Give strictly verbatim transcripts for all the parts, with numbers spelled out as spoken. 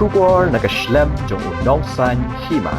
Khubor na ka shlem jong u nongsaiñ hima.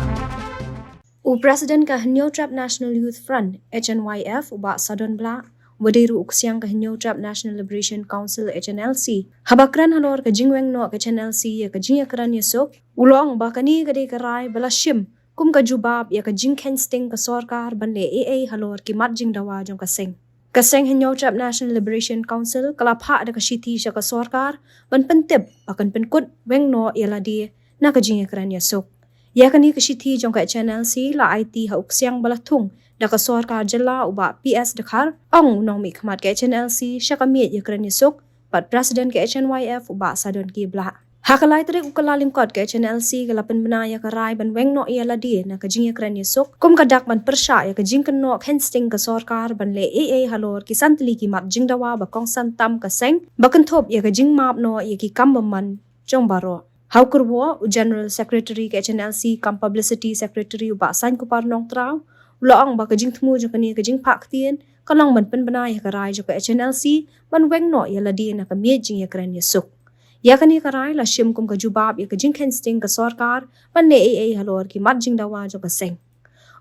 U President ka Hynñiewtrep National Youth Front, H N Y F, u Bah Sadon Blah, uba dei ruh u ksiang ka Hynñiewtrep National Liberation Council, H N L C, haba kren halor ka jingweng noh ka H N L C ïa ka jingïakren ïasuk, u la ong ba kane ka dei ka rai ba la shim kum ka jubab ïa ka jingkheiñ sting ka sorkar ban leh ei ei halor ki mat jingdawa jong ka seng. Ka seng Hynñiewtrep National Liberation Council ka la phah da ka shithi sha ka sorkar ban pyntip ba kan pynkut weng noh ïa lade na ka jingïakren ïasuk. Ïa kane ka shithi jong ka H N L C la aiti ha u ksiang ba la thung da ka sorkar jylla u Bah P S Dkhar, ong u nongmihkhmat ka H N L C sha ka miej ïakren ïasuk bad President ka H N Y F u Bah Sadon K Blah. Ha ka lai tarik u Kyllalyngkot ka H N L C ka la pynbna ïa ka rai ban weng noh ïa lade na ka jingïakren ïasuk kum ka dak ban pyrshah ïa ka jingkynnoh kheiñ sting ka sorkar ban leh ei ei halor ki san tylli ki mat jingdawa ba kongsan tam ka seng, ba kynthup ïa ka jingmap noh ïa ki kam bymman jong baroh. Ha u kyrwoh, u General Secretary ka H N L C cum Publicity Secretary u Bah Saiñkupar Nongtraw u la ong ba ka jingthmu jong kane ka jingphah ktien ka long ban pynbna ïa ka rai jong ka H N L C ban weng noh ïa lade na ka miej jingïakren ïasuk. Ïa kane ka rai la shim kum ka jubab ïa ka jingkheiñ sting ka sorkar ban leh ei ei halor ki mat jingdawa jong ka seng.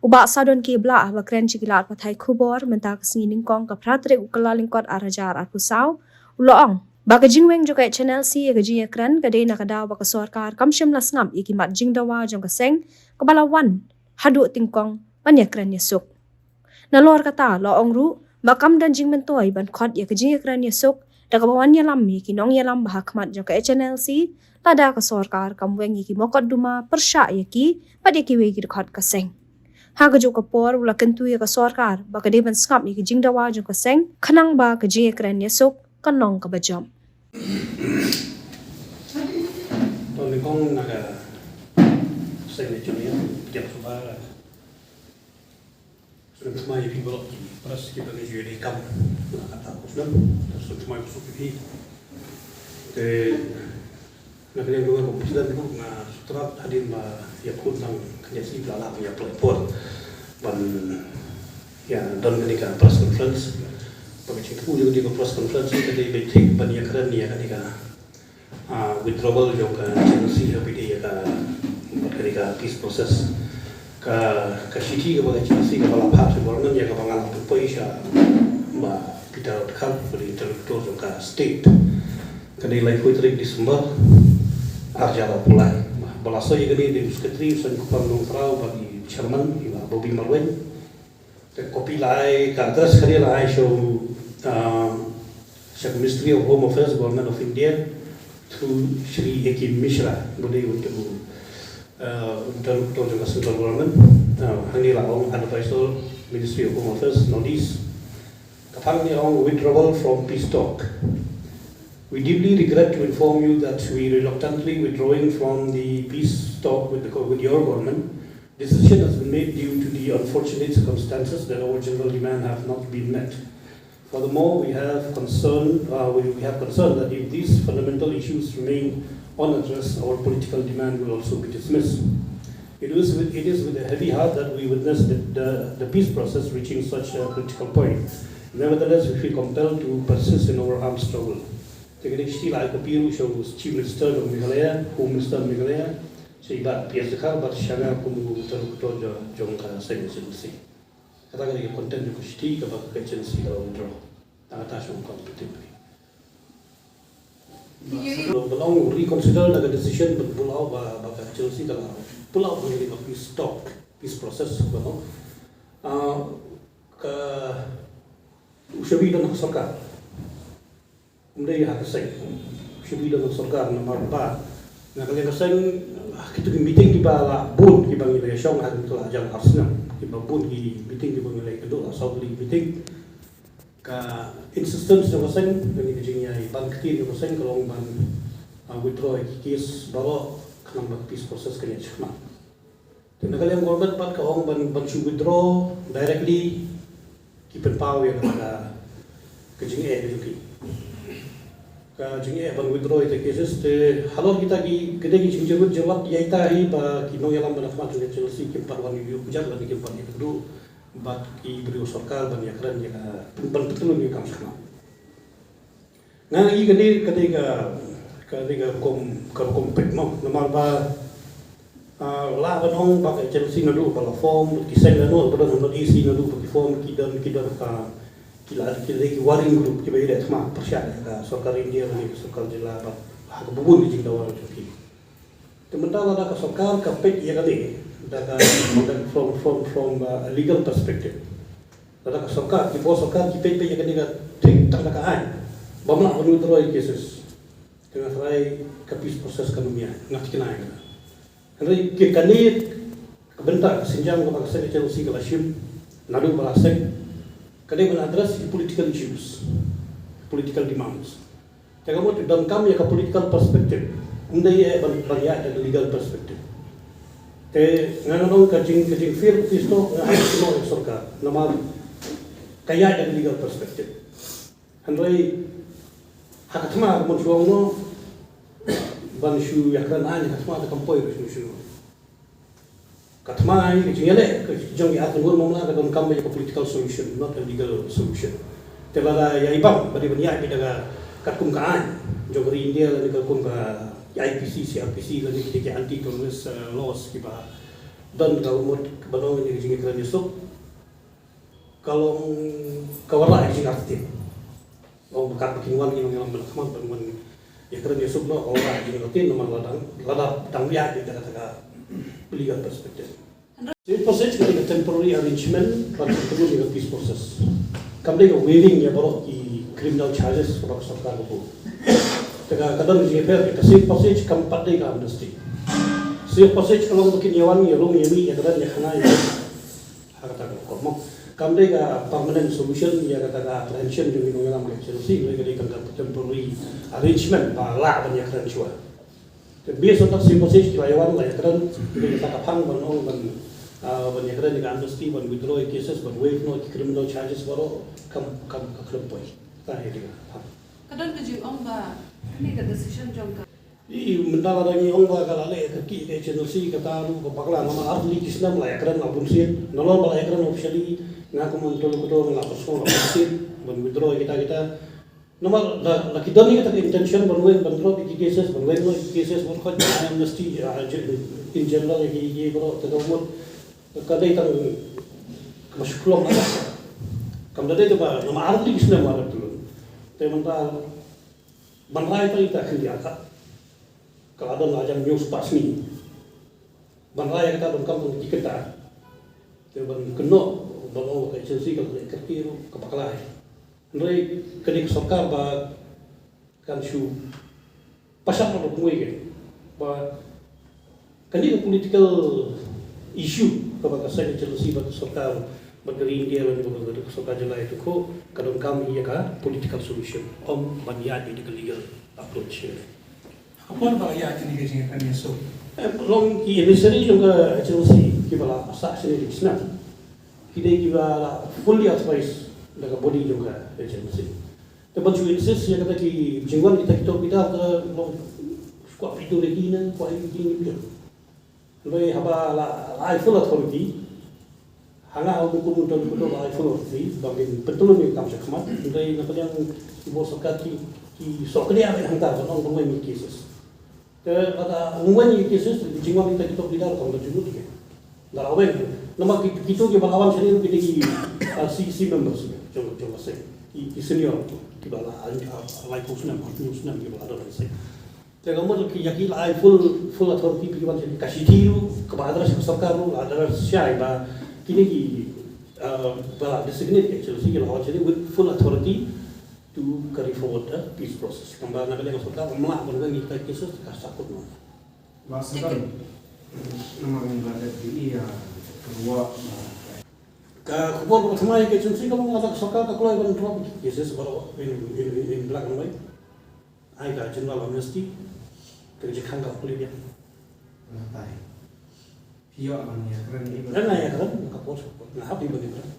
U Bah Sadon K Blah haba kren sha ki lad pathai khubor mynta ka sngi Nyngkong ka phra tarik u Kyllalyngkot ar hajar arphew saw, u la ong ba ka jingweng jong ka H N L C ïa ka jingïakren ka dei na ka daw ba ka sorkar kam shym la sngap ïa ki mat jingdawa jong ka seng kaba la wan haduh nyngkong ban ïakren ïasuk. Nalor kata la ong ruh ba kam don jingmyntoi ban khot ïa ka jingïakren ïasuk da kaba wan ïalam ïa ki nongïalam ba ha khmat jong ka H N L C lada ka sorkar kam weng ïa ki mokotduma pyrshah ïa ki bad ïa kiwei ki dkhot ka seng. Ha kajuh ka por u la kyntu ïa ka sorkar ba ka dei ban sngap ïa ka jingdawa jong ka seng khnang ba ka jingïakren ïasuk kan long kaba jop. To nyngkong na ka seng ne jong ïa jap suba. Sngewbha ïa phi baroh ki press kiba nga ju ïa kam na kata ka snem. Sngewbha ïa phi. Te na ka liang jong nga kum president ruh nga sngewthuh hadien ba ïa phone tang ka ïa sngewbha la ïa apply por ban ïa don kane ka press conference. Ba ka jingthmu jong kane ka press conference ka dei ba thik ban ïa kren ïa kane ka ah, withdrawal jong ka H N L C ha phi dei ïa ka, ka, ka peace process. Ka, ka shithi kaba ka H N L C kaba la phah sha government ïa kaba nga la pynpoi sha Bah Peter Dkhar, uba dei interlocutor jong ka state. Ka dei laiphew tarik December ar hajar arphew lai. Ba la soi ïa kane dei u secretary, u Saiñkupar Nongtraw bad i chairman, i Bah Bobby Marwein. Ka copy la ai, ka address ka dei la ai sha, ah, sha Ministry of Home Affairs, Government of India, through Shri A K Mishra, uba dei u, ah, interlocutor jong ka central government, ah, hangne la ong advisor, Ministry of Home Affairs, North East. Ka phang ne ong withdrawal from peace talk. We deeply regret to inform you that we reluctantly withdrawing from the peace talk with the, with your government. Decision has been made due to the unfortunate circumstances that our general demand have not been met. Furthermore, we have concern, uh, we, we have concern that if these fundamental issues remain unaddressed, our political demand will also be dismissed. It is with, it is with a heavy heart that we witness the, the, the peace process reaching such a critical point. Nevertheless, we feel compelled to persist in our armed struggle. Te ka dei ka shithi la ai copy ruh sha u Chief Minister jong Meghalaya, Home Minister Meghalaya, sha i Bah P S Dkhar bad sha nga kum u interlocutor jong, jong ka seng H N L C. Kata ka dei ka content jong ka shithi kaba ka H N L C ka la withdraw. Tang kata shong kong pynthikna. Ba long reconsider na ka decision ban pull out ba, ba ka H N L C ka la pull out na ka peace talk, peace process ba long. Ah, ka u shabi don ha ka sorkar. Um dei ha ka seng. Shu dei da ka sorkar namar ba na ka liang ka seng, ha kitu ki meeting kiba la bun kiba ngi la ïa shong ha kitu la jam ar snem. Kiba bun ki meeting kiba ngi la ïa kynduh la saw tylli ki meeting. Ka insistence jong ka seng, ka ngi ka jingïaibang ktien jong ka seng ka long ban, ah, withdraw ïa ki case baroh khnang ba ka peace process kan ïa shakmat. Te na ka liang government pat ka ong ban, ban shu withdraw directly, ki pynpaw ïa kata ka, ka jingeh ka jong ki. Ka jingeh ban withdraw ïa ka cases te halor kita ki, kita ki jingjyrwit jyrwat ïa ita hi ba ki nongïalam ba na khmat jong ka H N L C kim pat wan ïuh kjat lane kim pat ïa kynduh bad ki briew sorkar ban ïa kren ïa ka, ban pyntlun ïa ka kam shakmat. Nga i kane, kane ka, Ka dei ka rukom, ka rukom peit mo. Namar ba, ah, lah ban ong ba ka H N L C naduh ba la form, ki seng lano ba don ha North East naduh ba ki form, ki don, ki don ka, ki la, ki dei ki warring group kiba ïadei thma pyrshah ïa ka sorkar India lane ka sorkar jylla bad ha ka bun ki jingdawa jong ki. Te mynta lada ka sorkar ka peit ïa kane da ka, da from, from, from, uh, a legal perspective. Lada ka sorkar, ki bor sorkar ki peit, peit ïa kane ka thik tang da ka aiñ, bym lah ban withdraw ïa cases. Te nga tharai ka peace process kan ym ïaid, nga thikna ïa kata. Hynrei ki kane ka bynta ka sienjam kaba ka seng H N L C ka la shim naduh ba la seng, ka dei ban address ki political issues, political demands. Te ka mut donkam ïa ka political perspective, ym dei ïa ban, ban ïaid da ka legal perspective. Te nga, nga ong ka jing, ka jingfir pistol nga ai kynnoh ïa ka sorkar namar ka ïaid da ka legal perspective. Hynrei ha ka thma ka mon shuwa no ban shu ïakren aiñ ha ka thma, te kam poi ruh shuh shuh. Ka thma ïa ka jingïaleh ka jong ki artylli ngut, ym lah, ka donkam ïa ka political solution, not a legal solution. Te lada ïa i bang ba dei ban ïaid beit da ka katkum ka aiñ jong ka ri India lane katkum ka I P C, C R P C lane ki, ki anti terrorist, uh, laws kiba don, ka mut ka ban ong ïa ka jingïakren ïasuk ka long ka wanrah ïa ka jingartatien. Long ba kat ba kin wan ki nongïalam ban khmat ban wan ïakren ïasuk noh ka wanrah ïa ka jingartatien namar la dang, la dang ïaid da kata ka legal perspective. Safe passage ka dei ka temporary arrangement ban pynlong ïa ka peace process. Kam dei ka waiving ïa baroh ki criminal charges kaba ka sorkar ka buh. Te ka, ka don ka jingïapher, ka safe passage kam pat dei ka amnesty. Safe passage ka long ba kin ïa wan ïa rung ïa mih ïa kren ïa khana ïa ha kata ka rukom mo. Kam dei ka permanent solution ïa kata ka apprehension jong ki nongïalam ka H N L C, hynrei ka dei tang ka temporary arrangement ba lah ban ïakren shuwa. Te based on that safe passage ki la ïa wan la ïakren, dei kata ka phang ban ong ban, ah, ban ïakren ïa ka amnesty, ban withdraw ïa cases, ban waive noh ki criminal charges baroh, kam, kam, ka khlem poi. Kata hi dei ka phang. Ka don ka jingong ba kane ka decision jong ka I, mynta lada ngi ong ba ka la leh ka ki, ka H N L C kata ruh ka bakla, namar ar tylli ki snem la ïakren la bun sien. Nalor ba la ïakren officially, nga kum u interlocutor nga la pyrshang la bun sien ban withdraw kita, kita. Namar la, la ki don ïa kata ka intention ban weng, ban drop ïa ki cases, ban weng noh ïa ki cases, ban khot amnesty, ah, in general ïa ki, ïa ki baroh, te ka mut ka dei tang kaba shu khlong. Kam da dei kaba, namar ar tylli ki snem la dep tylli. Te mynta ban rai tang ita khyndiat ka, ka la don la jam hynñiew spah sngi. Ban rai kata donkam tang ki kynta. Te ban kynnoh ban ong ka H N L C ka la leh kyrkieh ruh ka bakla hi. Hynrei ka dei ka sorkar ba kan shu pashap na kumwei ke ba kane ka political issue kaba ka seng H N L C bad ka sorkar bad ka ri India bad ka sorkar jylla ïa tyngkhuh, ka donkam ïa ka political solution, ym ban ïaid ïa ka legal approach. Ka por ba la ïaid kane ka jingïakren ïasuk, eh, long ki emissary jong ka H N L C kiba la sah shane da ki snem, ki dei kiba la fully authorized da ka body jong ka H N L C. Te ban shu insist ïa kata ki jingwan kita ki top leader, ka long shu kwah pyntur ïa ki ne kwah ïa ki ne. Hynrei haba la, la ai full authority, ha nga ha u kum u don, u don la ai full authority ba ngin pyntlun ïa ka kam sha khmat. Hynrei na ka liang ki bor sorkar ki, ki shu kyndiah beit hangta ban ong ban weng ïa ki cases. Te lada ym weng ïa ki cases, ki jingwan kita ki top leader kam da jingmut ïa ki. Da la weng namar ki, kito kiba la wan shane ruh ki dei ki, ah, C E C members jong, jong ka seng, ki, ki senior kiba la, ah, ah, laiphew snem, hynñiew snem kiba la don ha ka seng. Te ka mut ki, ïa ki la ai full, full authority, ki wan shane, ka shithi ruh kaba address ka sorkar ruh la address shai ba kine ki, ah, ba la designate ka H N L C ki la wan shane with full authority to carry forward the peace process. Tangba na ka liang ka sorkar ym lah ban weng ïa kita ki cases, ka sahkut noh. Ba sa don. Namar ngim lah dep ïa ka ruah ba. Ka khubor kaba thymmai ka H N L C ka long lada ka sorkar ka kloi ban drop ki cases baroh in, in, in, in black and white. Ai ka general amnesty. Ka jingkhang ka puli biang. Nga tai. Phi ïoh ban ïakren ïa ka. Nga ïakren, nga ka por, nga hap ïa ban ïakren.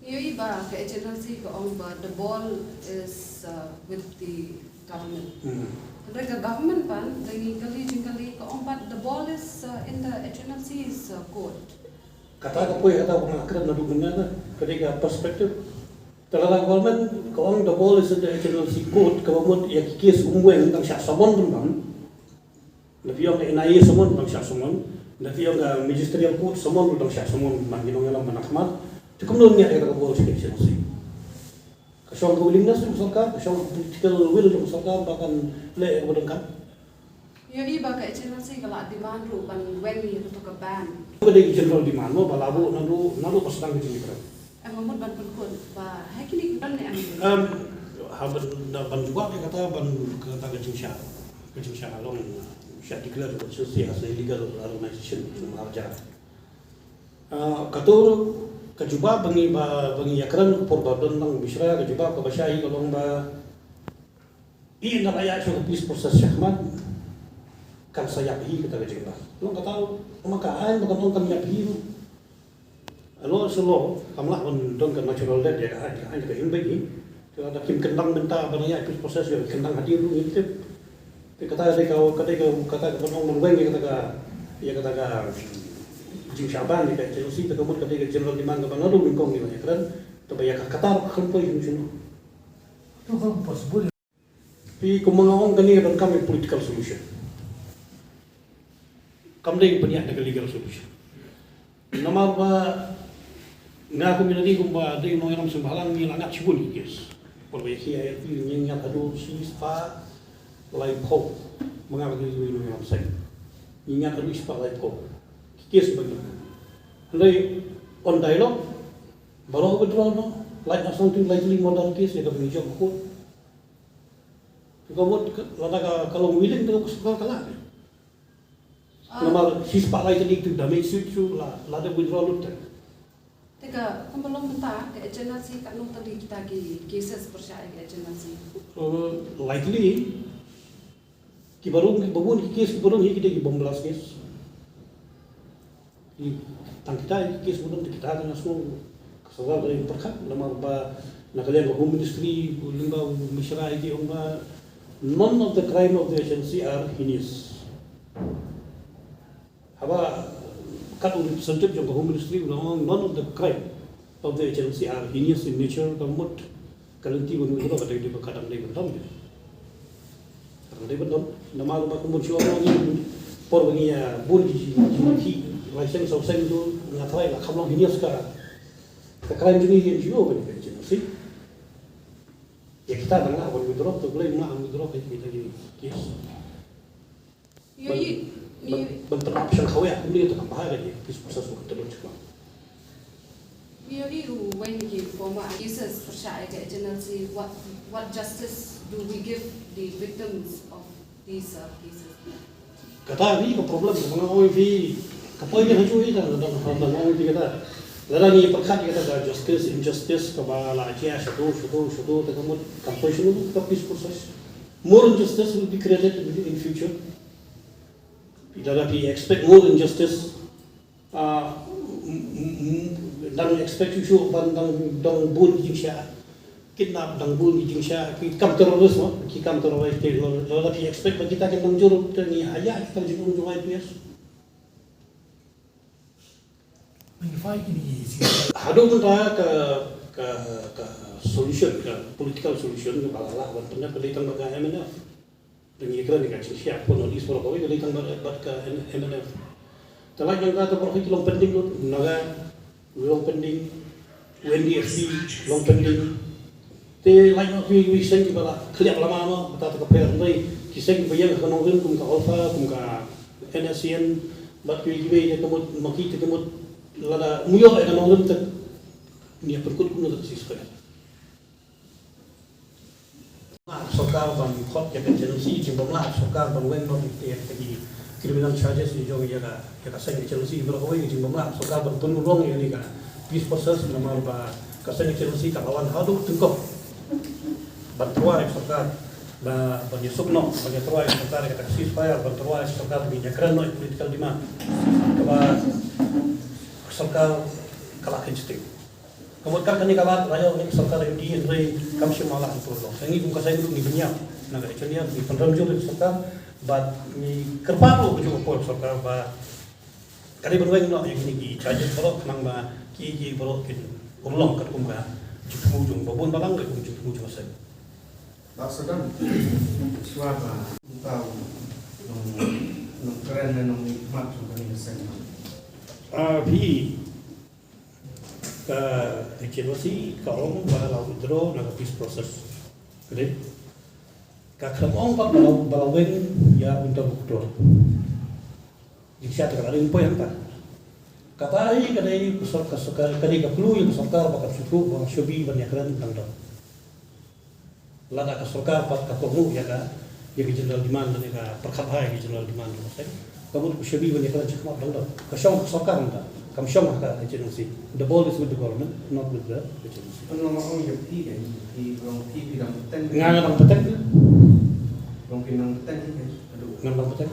Ïohi ba ka H N L C ka ong ba the ball is, uh, with the government. Hmm. Hynrei ka government pat, da ngi kylli jingkylli, ka ong ba the ball is, uh, in the H N L C's, uh, court. Kata ka poi, kata ka poi, nga kren naduh mynne, ka dei ka perspective. Te lada ka government ka ong the ball is in the H N L C court, kaba mut ïa ki case um weng, tang shah summon pynban. Lada phi ong ka N I A summon, tang shah summon. Lada phi ong ka magisterial court summon, tang shah summon pynban, ki nongïalam ba na khmat. Te kumno ngi ïa ka ball sha ka H N L C? Ka shong ka willingness jong ka sorkar, ka shong ka political will jong ka sorkar ba kan leh kaba donkam. Ïohi ba ka H N L C ka la demand ruh ban weng ïa kato ka ban. Ka dei general demand mo, ba la buh naduh, naduh ba sdang ka jingïakren. Em, nga mut ban pynkut ba ha kine ki ban ne em. Em, ha ban, da ban jubab ïa kata, ban kata ka jingshah, ka jingshah long, shah declare ka H N L C as a illegal organization, marjan. Ah, kato ka jubab ba ngi ba, ba ngi ïakren por ba don Nang Mishra, ka jubab kaba shai ka long ba, i na la ïa shuh ka peace process shakhmat, kan sa ïap hi kata ka jingba. Long kata, ma ka aiñ ba kan ong kan ïap hi. Alo selo, kam lah ban don ka natural death ïa ka aiñ, ka aiñ ka im beit hi. Te lada kim kyndang mynta ban ïa peace process ïa kyndang hadien ruh ngim tip. Te kata dei ka, ka dei ka, kata ka ban ong ban weng ïa kata ka, ïa kata ka jingshah ban ïa ka H N L C, te ka mut ka dei ka general demand kaba naduh nyngkong ngi la ïakren, te ba ïa ka kata ruh kam poi shuh shuh. To ka possible. Phi, kumba nga ong, kane ka donkam ïa political solution. Kam dei ban ïa da ka legal solution. Namar ba nga kum ïa lade kumba dei u nongïalam sngewbhalang ngi la ngat shibun ki case. Por ba ïa ki ïa phi ngi ngat haduh shispah laiphew. Ma nga ba dei u nongïalam seng. Ngi ngat haduh shispah laiphew ki case ba ngi. Hynrei on dialogue baroh withdraw noh. Lait na song tin lait li modern case ïa ka ban ïa jong ka court. Ka mut ka, lada ka, ka long willing, ka, ka, ka la. Ah. Namar shispah lai tylli tu damage suit tu la, la da withdraw lut te. Te ka, kumba long mynta, ka H N L C ka long tang kita ki cases pyrshah ïa ka H N L C. Uh, likely, ki ba rung, ki ba bun ki case, ki ba rung hi ki dei ki bomb blast case. Tang kita ki case ba don, kita ka nga sngew ka sorkar ka dei pyrkhat, namar ba na ka liang ka Home Ministry, lyngba u Mishra, ki ong ba none of the crime of the H N C are heinous. Haba kat u representative jong ka Home Ministry u ong none of the crime of the H N C are heinous in nature, ka mut ka lynti ban withdraw ka dei, dei ba ka dang dei ban don. Ka dang dei ban don. Namar ba kumba shu ong ngi por ba ngi ïa bun ki, ki, ki lai seng saw seng tu nga tharai la kham long heinous ka, ka crime jong ngi, N G O ba ngi ka jingsi. Ïa kita dang lah ban withdraw, to blame lah ban withdraw ka, kita ki case. Ïohi, ban, ban, ban pynap shang khawei, kumne te kam bha ka ji, peace process ka te don shikma. Ïohi u wei na ki former cases pyrshah ïa ka H N L C, what, what justice do we give the victims of these, uh, cases? Kata hi ka problem, ka nga ong phi, ka poi ni ha ju hi ta, ka dang, ka dang ong phi kata. Lada ngi pyrkhat ïa kata ka justice, injustice, kaba la jia shato, shato, shato, te ka mut, kam poi shano ka peace process. More injustice will be created in, in future. Lada phi expect more injustice, ah, m-, m-, m-, dang expect shuh shuh ban dang, dang bun ki jingshah kidnap, dang bun ki jingshah, ki kam terrorist mo, ki kam terrorist te, lada phi expect ba kita kin dang jur, te ngi haya kita jingum jong I P S. Haduh mynta ka, ka, ka solution, ka political solution kaba la lah ban pyndep ka dei tang bad ka M N F. Dang ïakren ïa ka jingshah pynlong North East baroh kawei ka dei tang bad, bad ka M-, M N F. Te lait na kata baroh ki long pending lut, Naga long pending, U N D F B long pending. Te lait noh kiwei kiwei ki seng kiba la khlieh lama noh, bad kata ka pher hynrei ki seng kiba ïeng ha ka nongrim kum ka Alpha, kum ka N S C N, bad kiwei kiwei te ka mut ma ki te ka mut lada ym ïoh ïa ka nongrim te ngi ïa pynkut kumno te ka ceasefire. Sorkar ban khot ïa ka H N L C, jingbym lah sorkar ban weng noh ïa ki criminal charges ïa jong ïa ka, ïa ka seng H N L C, baroh kawei jingbym lah sorkar ban pynurlong ïa kane ka peace process namar ba ka seng H N L C ka la wan haduh tyngkong ban tyrwa ïa sorkar, ba, ban ïasuk noh, ban ïatyrwa ïa sorkar ïa ka ceasefire, ban tyrwa ïa sorkar ban ïakren noh ïa political demand. Kaba sorkar ka la kynjat. Ka mut kane ka lad la ïoh ne ka sorkar U D A hynrei kam shym la pynlong. Ngi kum ka seng ruh ngi pynïap na ka H N D R, ngi pynrem jur ïa ka sorkar bad ngi kyrpad ruh ka jong ka por sorkar ba ka dei ban weng noh ïa kine ki charges baroh khnang ba ki, ki baroh kin urlong katkum ka Jingthmu jong ba bun balang, ka jingthmu jong ka seng. Ba sa dang. Shuwa ba uta u nong, nongkren ne nongmihkhmat jong kane ka seng. Ah, phi, ka H N O C ka ong ba la withdraw na ka peace process. Ka dei. Ka khlem ong pat ba la, ba la weng ïa u interlocutor. Jingshisha te ka la dei poi hangta. Kata hi ka dei ka sor-, ka sor-, ka dei ka clue ïa ka sorkar ba kan sngewthuh ba nga shwa ban ïakren dang don. Lada ka sorkar pat ka kohnguh ïa ka, ïa ka general demand lane ka pyrkhat bha ïa ka general demand jong ka seng, ka mut ka shwa ban ïakren shakhmat dang don. Ka shong ka sorkar nangta, kam shong ha ka H N O C. The ball is with the government, not with the H N O C. Nga nga dang pateng. Nga dang pateng.